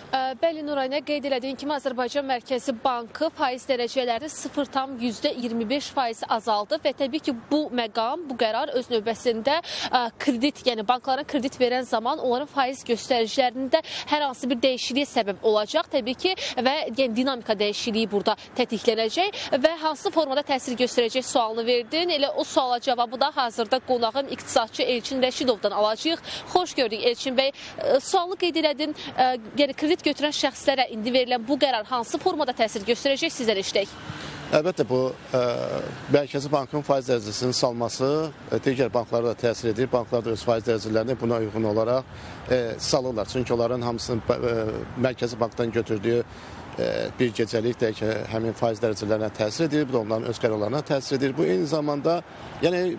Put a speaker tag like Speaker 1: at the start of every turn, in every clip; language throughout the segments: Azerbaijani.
Speaker 1: Bəli, Nurayna, qeyd elədiyin kimi Azərbaycan Mərkəzi Bankı faiz dərəcələrini 0,25% azaldıb və təbii ki, bu məqam, bu qərar öz növbəsində kredit, yəni banklara kredit verən zaman onların faiz göstəricilərində hər hansı bir dəyişikliyə səbəb olacaq. Təbii ki, və yəni dinamika dəyişikliyi burada tətiklənəcək və hansı formada təsir göstərəcək sualını verdin. Elə o suala cavabı da hazırda qonağım iqtisadçı Elçin Rəşidovdan alacağıq. Xoş gördük Elçin bəy. Sualı qeyd elədin. Yəni kredit götürən şəxslərə indi verilən bu qərar hansı formada təsir göstərəcək, sizdən eşidək.
Speaker 2: Əlbəttə bu Mərkəzi Bankın faiz dərəcəsinin salması digər banklara da təsir edir. Banklar da öz faiz dərəcələrini buna uyğun olaraq salırlar. Çünki onların hamısının Mərkəzi Bankdan götürdüyü bir gecəlik deyək ki, həmin faiz dərəcələrinə təsir edir, bu da onların öz qərarlarına təsir edir. Bu eyni zamanda, yəni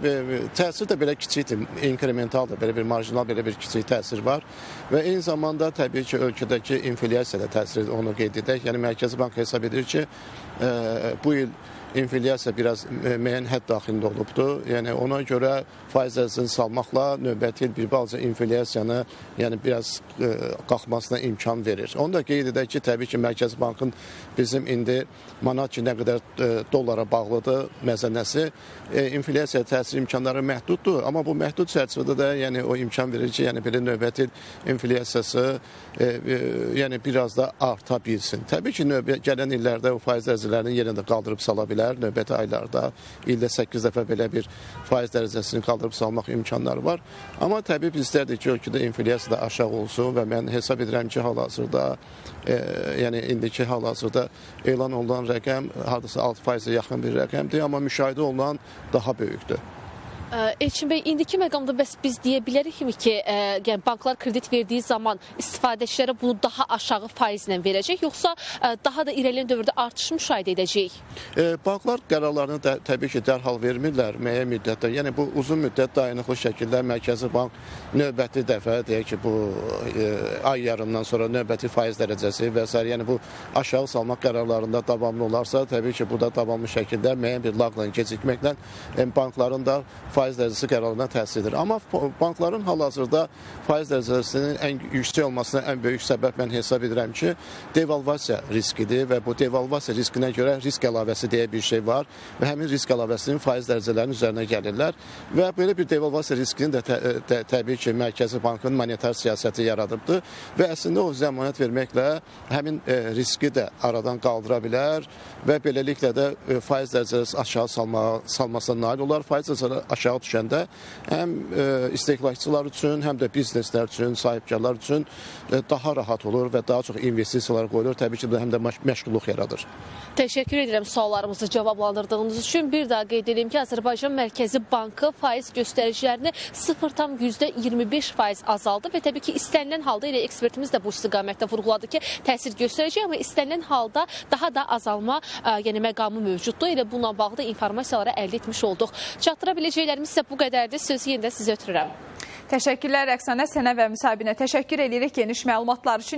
Speaker 2: təsir də belə kiçikdir, inkrementaldır, belə bir marjinal, belə bir kiçik təsir var və eyni zamanda təbii ki, ölkədəki inflyasiya da təsir edir, onu qeyd edək. Yəni Mərkəzi Bank hesab edir ki, bu il inflyasiya biraz müəyyən hədd daxilində olubdur. Yəni ona görə faiz dərəcəsini salmaqla növbəti il bir balaca inflyasiyanı, yəni biraz qalxmasına imkan verir. Onu da qeyd edək ki, təbii ki, Mərkəzi Bankın bizim indi manat ki, nə qədər dollara bağlıdır məzənnəsi, inflyasiya təsir imkanları məhduddur. Amma bu məhdud çərçivədə də yəni o imkan verir ki, yəni belə növbəti il inflyasiyası yəni biraz da arta bilsin. Təbii ki, gələn illərdə o faiz dərəcələrini yenə də qaldırıb sala bilər. Növbəti aylarda ildə 8 dəfə belə bir faiz dərəcəsini qaldırıb salmaq imkanları var. Amma təbii biz istərdik ki, ölkədə inflyasiya da aşağı olsun və mən hesab edirəm ki, hal-hazırda yəni indiki hal-hazırda elan olunan rəqəm hardasa 6%-ə yaxın bir rəqəmdir, amma müşahidə olunan daha böyükdür.
Speaker 1: Elçin bəy, indiki məqamda bəs biz deyə bilərikmi ki, yəni banklar kredit verdiyi zaman istifadəçilərə bunu daha aşağı faizlə verəcək, yoxsa daha da irəliləyən dövrdə artış müşahidə edəcəyik?
Speaker 2: Banklar qərarlarını da, təbii ki, dərhal vermirlər müəyyən müddətdə. Yəni bu uzun müddət dayanıqlı şəkildə Mərkəzi Bank növbəti dəfə deyək ki, bu ay yarımdan sonra növbəti faiz dərəcəsi və sair, yəni bu aşağı salmaq qərarlarında davamlı olarsa, təbii ki, bu da davamlı şəkildə müəyyən bir laqla, gecikməklə bankların da faiz dərəcəsi qərarlarına təsir edir. Amma bankların hal-hazırda faiz dərəcəsinin ən yüksək olmasına ən böyük səbəb mən hesab edirəm ki, devalvasiya riskidir və bu devalvasiya riskinə görə risk əlavəsi deyə bir şey var və həmin risk əlavəsinin faiz dərəcələrinin üzərinə gəlirlər və belə bir devalvasiya riskini də təbii ki, Mərkəzi Bankın monetar siyasəti yaradıbdır və əslində o zəmanət verməklə həmin riski də aradan qaldıra bilər və beləliklə də faiz dərəcəsi aşağı salmasına nail olar. Faiz dərəcəsi aşağı düşəndə həm istehlakçılar üçün, həm də bizneslər üçün, sahibkarlar üçün daha rahat olur və daha çox investisiyalar qoyulur. Təbii ki, bu həm də məşğulluq yaradır.
Speaker 1: Təşəkkür edirəm suallarımızı cavablandırdığınız üçün. Bir daha qeyd edeyim ki, Azərbaycan Mərkəzi Bankı faiz göstəricilərini 0,25% azaldı və təbii ki, istənilən halda, elə ekspertimiz də bu istiqamətdə vurğuladı ki, təsir göstərəcək, amma istənilən halda daha da azalma yəni məqamı mövcuddur. Elə bununla bağlı da informasiyaları əldə etmiş olduq. Çatdıra biləcəklərimiz isə bu qədərdir. Sözü yenə də sizə ötürürəm.
Speaker 3: Təşəkkürlər Rəqsanə, sənə və müsahibinə təşəkkür edirik geniş məlumatlar üçün.